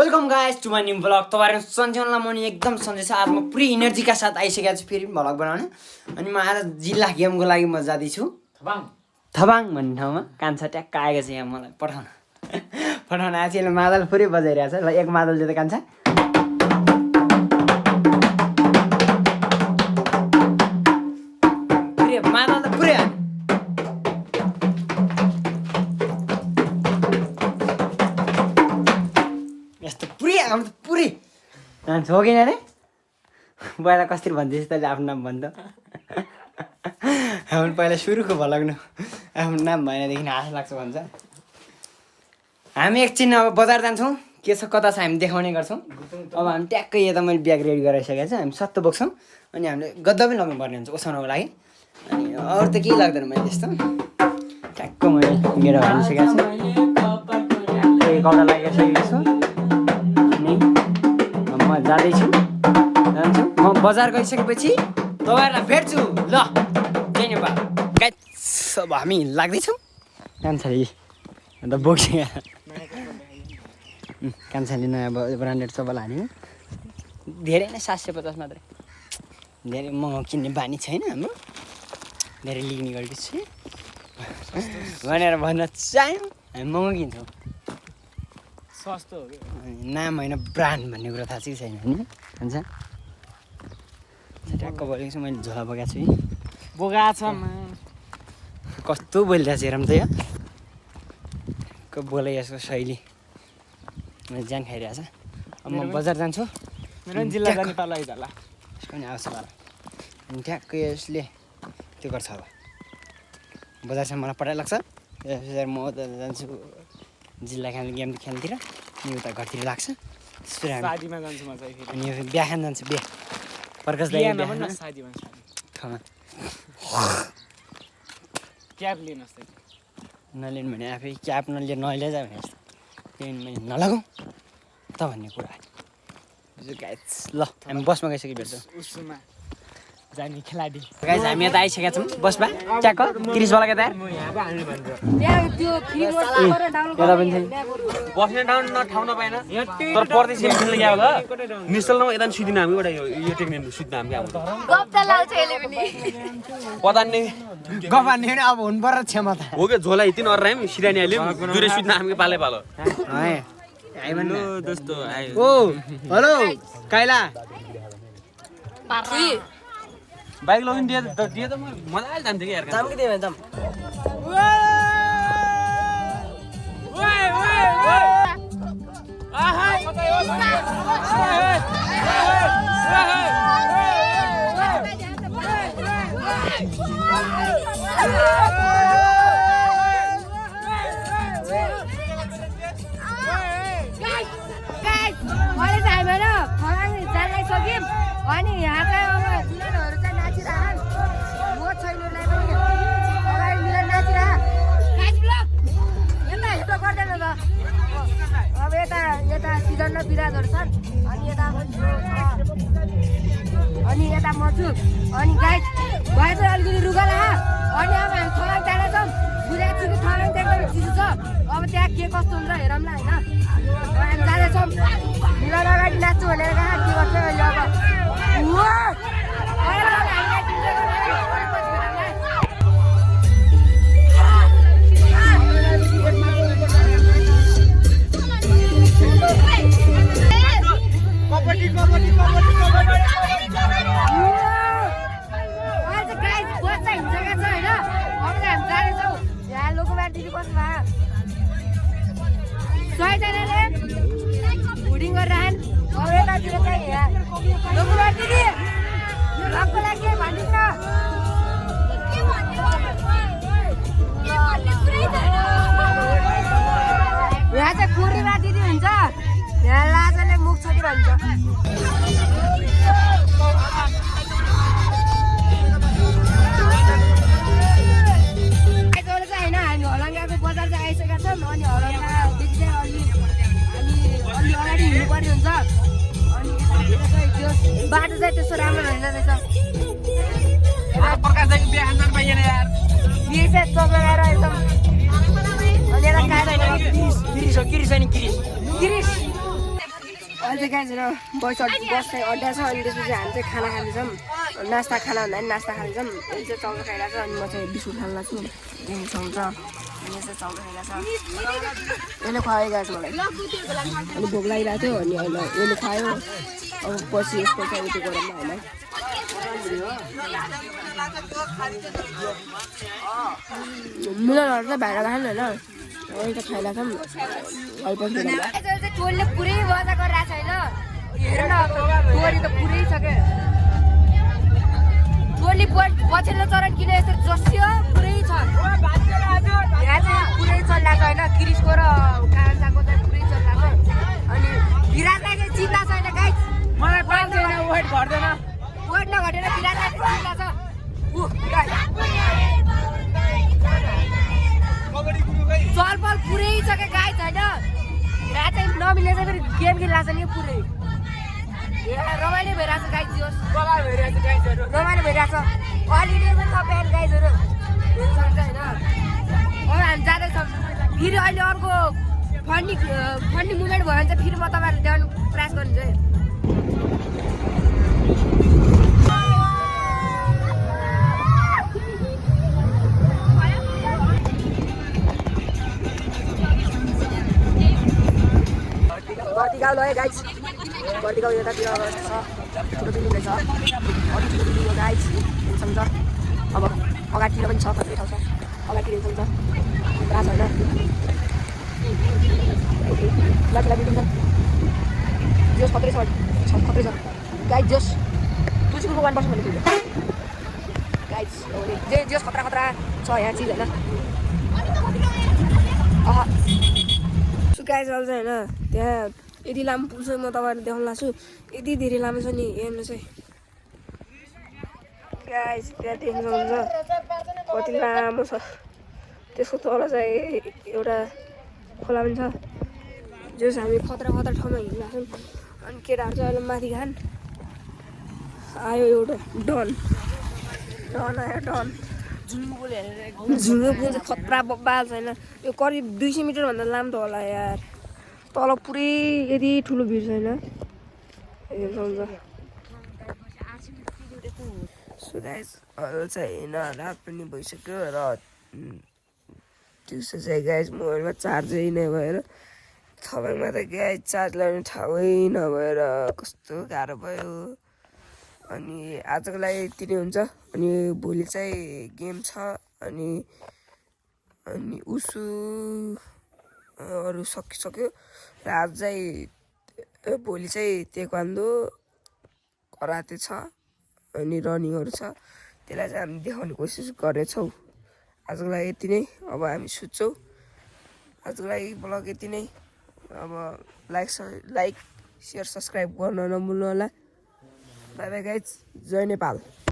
Welcome guys to my new blog. तपाईहरु सन्चैलाई म एकदम सन्चै छ। आज म पुरै एनर्जीका साथ आइसकेको छु फेरि ब्लग बनाउन। अनि म आज जिल्ला गेमको लागि म जाँदै छु थबाङ भन्ने ठाउँमा। कान्छा ट्याक्क आएको छ यहाँ मलाई पठाउन आएछ। यसले मादल पुरै बजाइरहेछ। ल एक मादल दे त कान्छा। पुरै मादल त पुरै हम त पुरै जान्छ हो कि रे पहिला कसरी भन्दैछ तैँले आफ्नो नाम भन् त। हामी पहिला सुरुको भलग्नु आफ्नो नाम भएनदेखि आश लाग्छ भन्छ। हामी एकछिन अब बजार जान्छौँ। के छ कता छ हामी देखाउने गर्छौँ। अब हामी ट्याक्कै यता मैले ब्याग रेडी गराइसकेको छु। हामी सत्तो बोक्छौँ अनि हामीले गद्दा पनि लगाउनुपर्ने हुन्छ ओसाउनको लागि। अनि अरू त केही लाग्दैन मैले त्यस्तो। ट्याक्क मैले गेडा भनिसकेको छु। कपडा लगाइसकेको छु। म जाँदैछु म बजार गइसकेपछि तपाईँहरूलाई भेट्छु। ल धन्यवाद गाइस। अब हामी लाग्दैछौँ। कान्छाले अन्त बोक्छ कान्छाले नयाँ ब्रान्डेड चप्पल हाल्यो। धेरै नै 750 मात्रै। धेरै महँगो किन्ने बानी छैन हाम्रो। धेरै लिने गरेको छु भनेर भन्न चाह्यौँ। हामी महँगो किन्छौँ। सस्तो हो कि नाम होइन ब्रान्ड भन्ने कुरा थाहा चाहिँ छैन नि हुन्छ। ट्याक्क बोलेको छु मैले झोला बोकाएको छु है। बोगा छ कस्तो बोलिरहेको छु हेरौँ त यो बोले यसको शैली मैले ज्यान खाइरहेछ। अब म बजार जान्छु। मेरो जिल्ला जाने पालो आइज होला। यसको पनि आउँछ पालो। अनि ट्याक्क यसले त्यो गर्छ अब बजारसम्म मलाई पठाइ लाग्छ। त्यसपछि म त जान्छु जिल्ला गेम खेल्नेतिर। अनि उता घरतिर लाग्छ। त्यसपछि शादीमा जान्छु म चाहिँ फेरि। अनि बिहा खान जान्छु। बिहा प्रकाश दाइ बिहामा शादीमा क्याब लिनुहोस् त। नलिनु भने आफै क्याब नलिएर जा भने जस्तो। त्यही मैले नलगाउँ त भन्ने कुरा गाइस। ल हामी बसमा गइसक्यो भेट्छ उसमा जाने खेलाडी गाइस। हामी यता आइसकेका छौँ बसमा। ट्याक्क क्रिसवाला के त बस्ने ठाउँ नपाएन तर पर्दै सिम खेल्न गएको त निश्चलमा यता सुतिन हामी एउटा यो टेक्निक सुत्न हामी पता नि गफान्ने पनि अब हुनु पर्छ क्षमता हो कि झोला हितिन अरे हामी सिरानी हाल्यौँ दुरै सुत्न हामी पाले पालो दोस्तो आयो। ओ हेलो काइला बाइक लगेर दिए त मजाले जान्थ्यो कि यार। दाम के दियो दाम अनि यहाँ चाहिँ अब जुलनहरू चाहिँ नाचिरहन्। म छैनलाई पनि अगाडि मिलेर नाचिरह। यता हिटो गर्दैन त। अब यता सिजन र बिराजहरू छन्। अनि यता म छु। अनि गाइस भए चाहिँ अलिकति रुगा ला। अनि अब हामी थलाङ टाढा छौँ। बुझाएको छु कि थलाङ चाहिँ एकदमै चिसो छ। अब त्यहाँ के कस्तो हुन्छ हेरौँला होइन। हामी जाँदैछौँ। मिलन अगाडि नाच्छु भनेर कहाँ के गर्छ अहिले अब हुडिङ गरिरहन्। अब यतातिर चाहिँ लगको लागि भनिदिनु न। यहाँ चाहिँ पूर्णिमा दिदी हुन्छ। यहाँ लाजले मुख छोडी भन्छ। होइन हामी हलङ्गाको बजार चाहिँ आइसकेका छौँ। अनि हलङ्गादेखि चाहिँ अलि अगाडि हिँड्नुपर्ने हुन्छ। अनि त्यो बाटो चाहिँ त्यस्तो राम्रो रहेन रहेछ। प्रकाश दाइको बिहा खान पाइएन यार। बिहे चाहिँ चपेर एकदम अनि यता किरिस हो किरिस होइन किरिस गिरिस अहिले चाहिँ गाइज बस चाहिँ अड्डा छ अनि त्यसपछि हामी चाहिँ खाना खाँदैछौँ नास्ता खाना भन्दा पनि नास्ता खाँदैछौँ यसले चाहिँ चाउरो खाइरहेको छ अनि म चाहिँ बिस्कुट खान लाग्छु देख्नुहुन्छ अनि चाहिँ चाउरो खाइरहेको छ यसले खुवायो गाइज मलाई अनि भोक लागिरहेको थियो अनि अहिले यसले खायो अब पछि यसको चाहिँ उयो गरौँ न होइन मिलनहरू चाहिँ भाइर खानु होइन अहिले त खाइरहेको छौँ टोलले पुरै मजा गरिरहेको छ होइन हेर न टोली त पुरै छ क्या टोली पछिल्लो चरण किन यस्तो जसियो पुरै छ यहाँ चाहिँ पुरै चलिरहेको छ होइन क्रिसको र कान्छाको चाहिँ पुरै चलिरहेको छ अनि विराटलाई चाहिँ चिन्ता छैन गाइस मलाई पनि छैन वेट घट्दैन वेट नघटेर विराटलाई चाहिँ चिन्ता छ चलपल पुरै छ क्या गाइस होइन यहाँ चाहिँ नमिले चाहिँ फेरि गेम खेलिरहेको छ नि पुरै रमाइलो भइरहेको छ गाइस रमाइलो भइरहेको छ हलिडे पनि छ बिहान गाइसहरू हेर्नु सक्छ होइन अब हामी जाँदैछौँ फेरि अहिले अर्को फन्डी मुभमेन्ट भयो भने चाहिँ फेरि म तपाईँहरूले देखाउनु प्रयास गर्नुहुन्छ है बर्तिगाउँ ल है गाइस बर्तिगाउँ यतातिर छ ठुलो बिल्डिङ छ अलिक ठुलो बिल्डिङ हो गाइस हुन्छ अब अगाडितिर पनि छ कति ठाउँ छ अगाडितिर हुन्छ पुरा छ होइन ठुला बिल्डिङ छ जोस खत्रै छ खत्रै छ गाइस जोस तुलसीको वान पर्छ भने थियो गाइस जे जोस खतरा छ यहाँ चिज होइन गाइस आउँछ होइन त्यहाँ यति लामो पुल छ म तपाईँहरूले देखाउनु लाग्छु यति धेरै लामो छ नि हेर्नु चाहिँ गाइस त्यहाँ देख्नु सक्नुहुन्छ कति लामो छ त्यसको तल चाहिँ एउटा खोला पनि छ जस हामी खतरा ठाउँमा हिँड्नु लाग्छौँ अनि केटाहरू चाहिँ अहिले माथि खान आयो एउटा डन आयो डन झुङ्गो पुल चाहिँ खतरा बब्बाल छ होइन यो करिब 200 मिटरभन्दा लामो त होला यार तल पुरै यति ठुलो भिड छैन सो गाइस अहिले चाहिँ होइन रात पनि भइसक्यो र दिउँसो चाहिँ गाइस मोबाइलमा चार्जै नभएर तपाईँमा त गाइस चार्ज लगाउने ठाउँै नभएर कस्तो गाह्रो भयो अनि आजको लागि यति नै हुन्छ अनि भोलि चाहिँ गेम छ अनि उसु अरू सकिसक्यो र आज चाहिँ भोलि चाहिँ ताइक्वान्डो कराते छ अनि रनिङहरू छ त्यसलाई चाहिँ हामी देखाउने कोसिस गर्नेछौँ आजको लागि यति नै अब हामी सुत्छौँ आजको लागि ब्लग यति नै अब लाइक सेयर सब्सक्राइब गर्न नभुल्नु होला बाई बाई गाइज जय नेपाल